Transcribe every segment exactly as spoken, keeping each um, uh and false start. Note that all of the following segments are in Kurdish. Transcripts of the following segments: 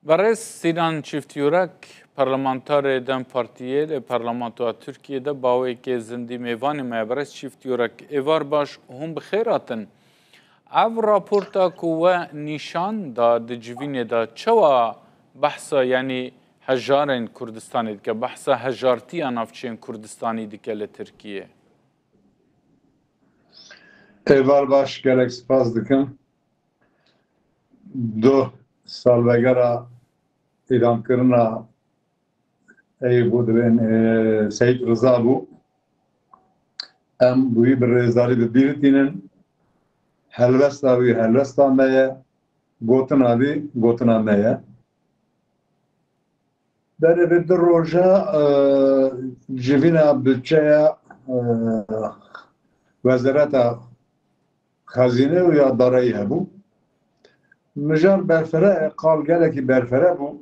Berêz Sînan Çîftyurek, parlamentarê DEM Partiyê li Parlamentoya Tirkiyê de baweyekê zindî mêvanê me ye. Berêz Çîftyurek, êvar baş, hûn bi xêr hatin. Ev raporta ku we nîşan da di civînê de çawa behsa, yanî hejarên Kurdistanê dike, behsa hejartiya navçeyên Kurdistanî dike li Tirkiyê? Êvar baş, gelek spas dikim. Doh salvegera îdamkirina Eyûb û divên, e, Seyîd Riza bû. Em bi wî bi rêzdarî bi bîr tînin. Helwesta wî helwesta me ye. Gotina wî gotina me ye. Berê vê du roja, e, civîna budçeya, e, Wezareta Xezîne û ya Darayî hebû. Mijar berfere, qal gelekî berfere bû.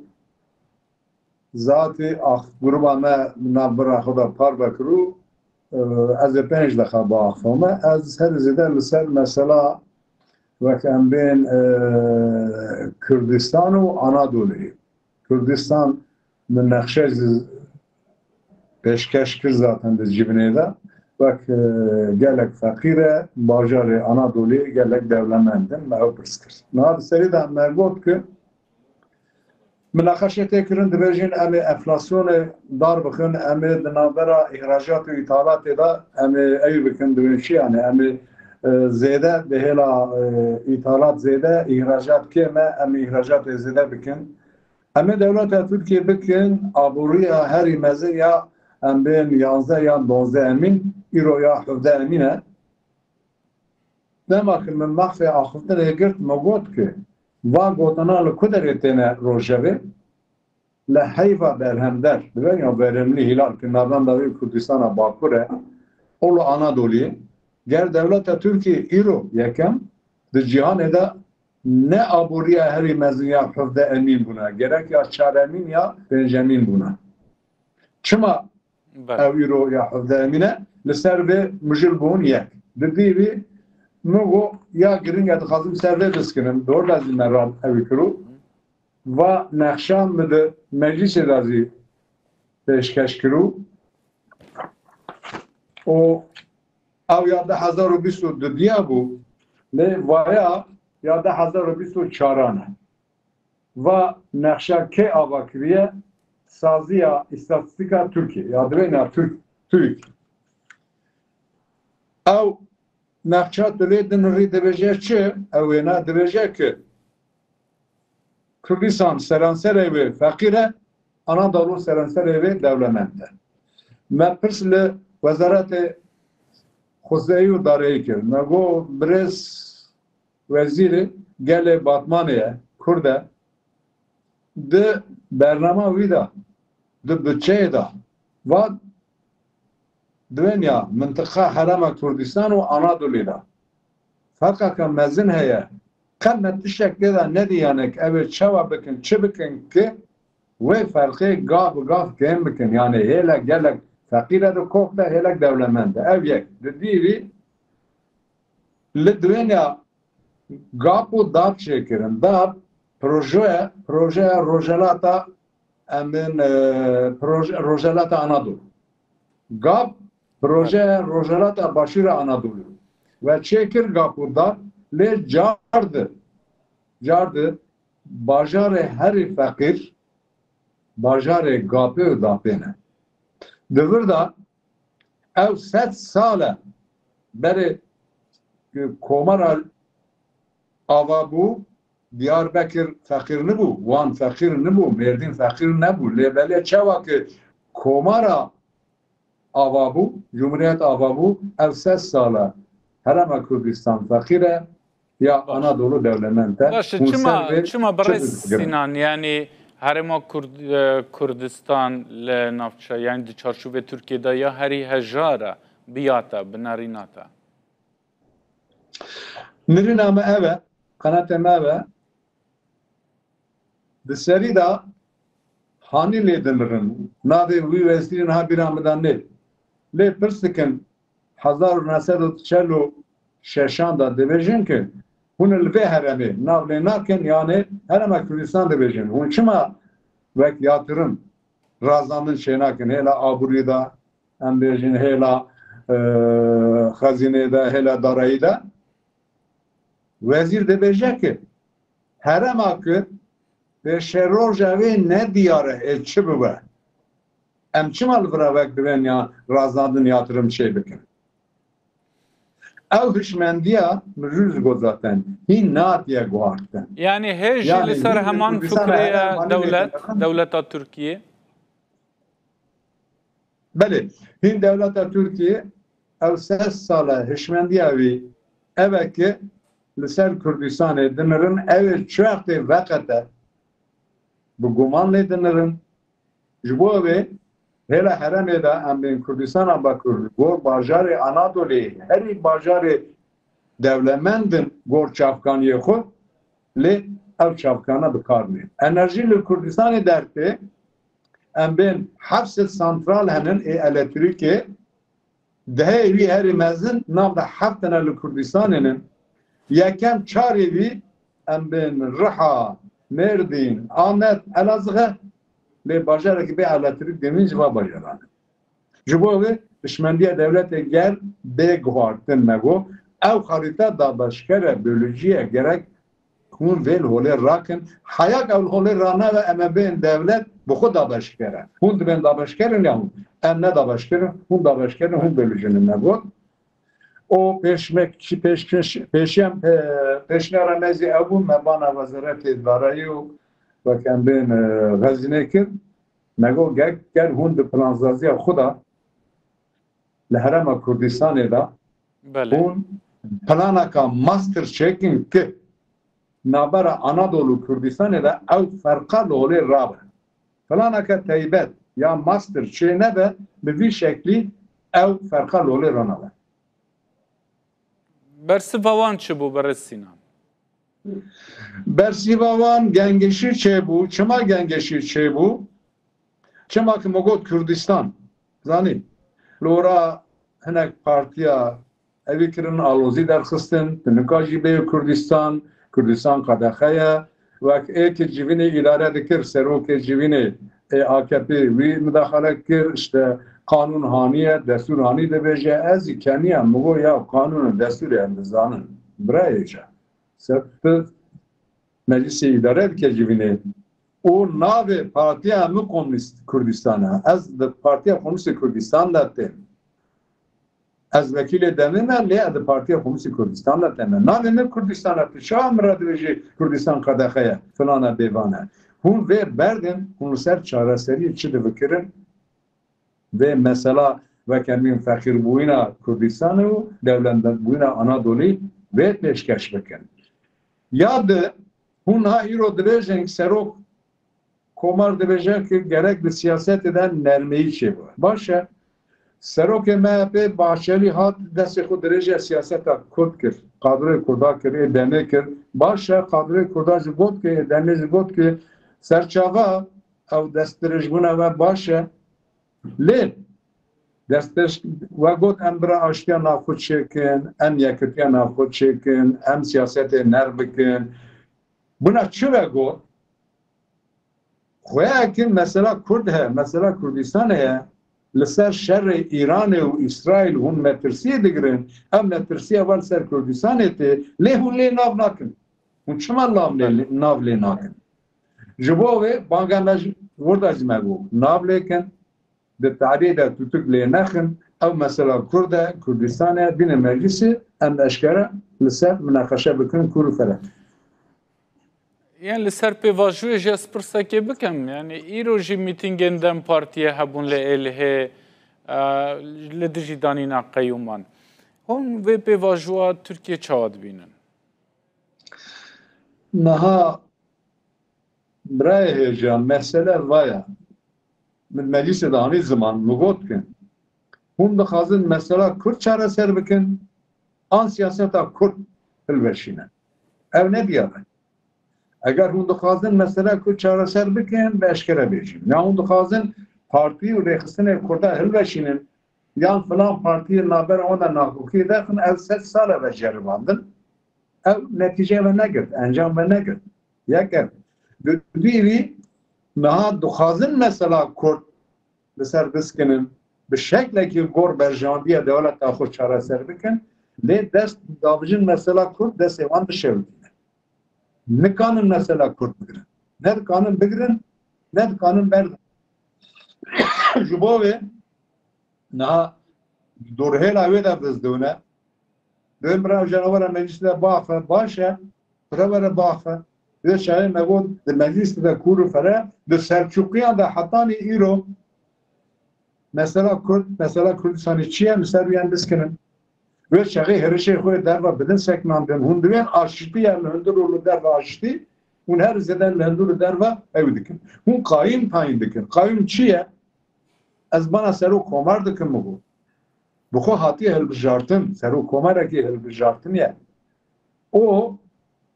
Zatî ax-, gruba me navbera xwe de parve kirû, e, ez ê pênc deqa biaxivime. Ez her zêde li ser mesela wek em bên, e, Kurdistan û Anadoluyê. Kurdistan min nexşe jî pêşkeş kir zaten di civînê de. Wek, e, gelek feqîr e, bajarê Anadoluyê gelek dewlemend in, me ew pirs kir. Niha di serî de me got ki minaqeşê tê kirin, dibêjin em ê enflasyonê dar bixin, em ê di navbera îhracat û îthalatê de em ê ew bikin, dibên çi yani, em ê, e, zêde di hêla, e, îthalat zêde, îhracat kêm e, em ê îhracatê zêde bikin. Em ê dewleta Tirkiyê bikin aboriya herî mezin ya em bên yanzdeh yan dozdeh emîn, îro ya hevdeh emîn e. Dema ku min mexfê axiftinê girt, me got ki van gotina li ku derê têne rojevê? Li heyva berhemder, dibe ya verimli hilal ki navenda wê Kurdistana Bakur e, û li Anadoliyê, ger dewleta Tirkiyê îro yekem di cîhanê de ne aboriya herî mezin ya hevdeh emîn bûna, gerek ya çar emîn ya pênc emîn bûna. Çima ew îro ya hevdeh emîn e? Li ser vê mijil bûn yek. Di dî vî min got ya giring e, dixwazim ser vê biskinim. Dor lazim me rab ew kiro. Va nexşa min di meclisê de zî pêşkeş kiro. Û ew ya du hezar û bîst û du diya bû. Lê vaya ya du hezar û bîst û çaran e. Va nexşa kê ava kiriye? Saziya Îstatîstîka Tirkiyê, ya divêna Türk, TÜİK. Ew nexşa tu lê dinirî dibêje çi? Ew wêna dibêje ki Kurdistan seranserê wê feqîr e, Anadolu seranserê wê dewlemend e. Me pirs li Wezaretê Xuzeyî û Dareyî kir. Me got, birêz wezîrê gelê Batmanê ye, Kurd e. Di bernama wî de, di budçeyê de, va divên ya mintiqa Herêma Kurdistan û Anadolî de ferqeke mezin heye. Qe me tiştek tê de nedî, yani ew ê çawa bikin, çi bikin ki wê ferqê gav bi gav kêm bikin. Yani hêlek gelek feqîr e di kok de, hêlek dewlemend e. Ev yek. Di dî vî li divên ya GAP û DAP çêkirin. DAP proje, projeya Rojhelata, em bên, e, proje, Rojhelata Anadolu. GAP projeya Rojhelata Başûra Anadolu. Ve çêkir GAP û DAP lê car di, car di bajarê herî feqîr bajarê GAPê û DAPê ne. Di vir de ew sed sal e berê komara ava bû, Diyarbekir feqîr nibû, Wan feqîr nibû, Mêrdîn feqîr nebû. Lê belê çawa ki komara ava bû, cumhuriyet ava bû, ev sed sal e Herêma Kurdistan feqîr e, ya Anadolu dewlemend e. Baş e, çima, çima birêz Sînan, yani Herêma Kurd, e, Kurdistan li navça, yani di çarçovê Tirkiyê de ya herî hejar e, biyata, binarînata? Nirîna me ev e, qenatê me ev e. Di serî de hanî lê dimirin. Navê wî wezîrê niha bîra min de nê. Lê pirs dikin, hezar û neh sed û çel û şeşan de dibêjin ki Hûn li vê herêmê nav lê nakin, yanê herêma Kurdistan dibêjin. Hûn çima wek yatirim razandin çênakin? Hêla aborî de, em bêjin hêla, e, xezînê de, hêla darayî de. Wezîr dibêje ki herêma Kurd pêşeroja wê ne diyar e, ê çi bibe? Em çima li vira wek dibên ya razandin yatirim çê bikin? Ew hişmendiya min jû jî got zaten hîn natiye guhartin. Yani hê jî li ser heman fikrê ye dewlet, dewleta Tirkiye. Belê, hîn dewleta Tirkiye ew ses sale hişmendiya wî ev e ki li ser Kurdistanê dinirin, ew ê çi wextê veqete bi guman lê dinirin. Ji bo wê hêla herêmê de em bên Kurdistana Bakur, gor bajarê Anadolê, herî bajarê dewlemend in gor çavkaniyê xwe, lê ev çavkana bi kar nê. Enerjî li Kurdistanê dertê, em bên heft sed santral henin ê elektrîkê, dehê wî herî mezin nav de heft tane li Kurdistanê ne. Yekem çarê wî em bên Riha, Mêrdîn, Amed, Elazığ e. Lê bajarekî bê elektrîk demîn ji va bajaran e. Ji bo vê hişmendiya dewletê ger bê guhartin me got. Ew xarîta dabeşker e, bölücü ye, gerek hûn vê li holê rakin. Heya ku ew li holê ranave, em ê bên dewlet bi xwe dabeşker e. Hûn dibên dabeşker in ya hûn? Em ne dabeşker in, hûn dabeşker in, hûn bölücü ne me got. O pêşmek, pêşkêş, pêşiyan, e, pêşniyara me zî ew bû, me bana Wezaretê Darayî û wek em bên, e, xezînê kir. Me got ger, ger hûn di plansaziya xwe de li herêma Kurdistanê de Belê. hûn planaka master çêkin ki navbera Anadolu û Kurdistanê de ew ferqa li holê rabe. Planeke taybet ya master çê nebe, bi vî şeklî ew ferqa li holê ranabe. Bersiva wan çi bû, Berê Sînan? Bersiva wan gengeşî çêbû. Çima gengeşî çêbû? Çima ki me got Kurdistan. Zanî, li ora hinek partiya evî kirin, alozî derxistin, tu nika jî bê Kurdistan, Kurdistan qedexe ye. Wek ê ki civînê îdare dikir, serokê civînê ê A K P wî mudaxale kir, işte qanûn haniye, destûr hanî dibêje, ez jî keniya, min got ya qanûn û destûrê em dizanin. Birayê ca. Ser tu meclisê îdare dike civînê. Û navê partiya min Komînîst Kurdistan e. Ez di Partiya Komînîstê Kurdistan de têm. Ez wekîlê demê me, lê ez di Partiya Komînîstê Kurdistan de têm. Navê min Kurdistan e. Tu çawa min re dibêjî Kurdistan qedexe ye, filan e, bêvan e? Hûn vê berdin, hûn li ser çareseriyê çi difikirin? Vê mesela weke min feqîrbûyîna Kurdistanê û dewlemendbûyîna Anadolî vê pêşkeş bikin. Ya di hûn niha îro dibêjin serok Komar dibêje ki gerek di siyasetê de nermeyî çêbibe. Baş e, serokê M H P Bahçelî hat destê xwe dirêje siyaseta Kurd kir. Kadroyê Kurda kir, ê demê kir. Baş e, kadroyê Kurda jî got ki, ê demê jî got ki serçava ew destdirêjbûna we baş e. Lê destpêş we got, em bira aştiya navxwe çêkin, em yekitiya navxwe çêkin, em siyasetê nerm bikin. Buna çi ve got? Xweyakî mesela Kurd he, mesela Kurdistan heye, li ser şerê Îranê û Îsraîl hûn metirsiyê digirin, ev metirsiya we li ser Kurdistanê tê, lê hûn lê nav nakin. Hûn çima nav lê, nav lê nakin? Ji bo wê banga me ji wir de jî me got, nav lê kin, di tarî de tutuk lê nexin, ew mesela Kurd e, Kurdistan e, bîne meclisê, em eşkere li ser minaqeşe bikin, kûr û felek. Yan li ser pêvajoyê jî ez pirsekê bikim, yanî îro jî mîtîngên DEM Partiyê hebûn li Êlihê, e, li dijî danîna qeyûman. Hûn vê pêvajoya Tirkiye çawa dibînin? Niha birayê hêja, mesele vaya. Min meclîsê de anî ziman, min got ki hûn dixwazin mesela Kurd çareser bikin, an siyaseta Kurd hilveşînin. Ev ne diyar e. Eger hûn dixwazin mesela Kurd çareser bikin, bi eşkere bêjin. Ya hûn dixwazin partî û rêxistinê Kurda hilveşînin, yan filan partiyê navbera wan de nakokiyê derxin, ev sed sal e ve ceribandin. Ew netîce ve negirt, encam ve negirt. Yek ev. Di duî vî niha dixwazin mesela Kurd li ser biskinin, bi şeklekî gor berjewandiya dewleta xwe çareser bikin, lê dest davijin mesela Kurd destê wan dişewitîne. Nikanin mesela Kurd bigirin. Ne dikanin bigirin, ne dikanin berdin. Ji bo vê niha dorhêla wê de dizdûne. Dibên bira janawera meclîsê de biaxe, baş e, pire were biaxe. Wê çaxê me got di meclîsê de kûr û fere, di Selçûkiyan de hetanî îro mesela Kurd, mesela Kurdistanê çi ye, li ser wî em biskinin. Wê çaxê hêrişê xwe derve bidin sekinandin. Hûn divên aşitî ye li hundir û li derve aşitî, hûn her zêde li hundir û derve ew dikin. Hûn qayîm tayîn dikin. Qayîm çi ye? Ez bana serok komar dikim, min got. Bi xwe hatiye hilbijartin, serok komarekî hilbijartin ye. O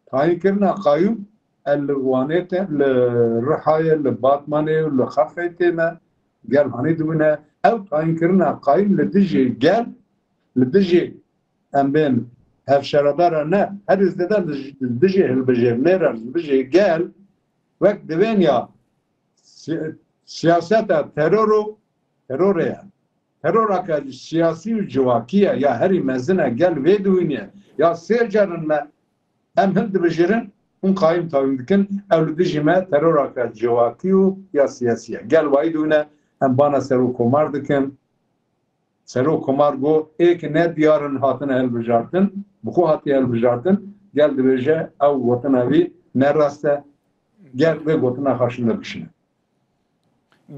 tayînkirina qayûm e li Wanê tê, li Rihayê, li Batmanê, li Xefê tê me, gel hanê dibûne. Ew tayînkirina qayûm li dijî gel, li dijî em bên hevşeredara ne, herî zêde li dijî hilbijêr, lêre li dijî gel, wek divên ya si-, siyaseta teror û terorê ye. Teroreke siyasî û civakî ye, ya herî mezin e, gel vê diwînê, ya sê carin me em hildibijêrin, hûn qayîm tayîn dikin, ew li dijî me teroreke civakî û ya siyasî ye. Gel wayî diwîne, em bana serok komar dikin. Serok komar got, ê ki ne diyar in hatine hilbijartin, bi xwe hatiye hilbijartin, gel dibêje ew gotina wî ne rast e, gel vê gotina xwe şinde bişîne.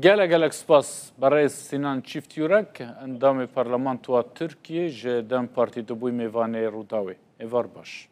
Gelek gelek spas. Berêz Sinan Çîftyurek, endamê Parlamentoya Tirkiyê ji DEM Partî, tu bûyî mêvanê Rûdawê. Êvar baş.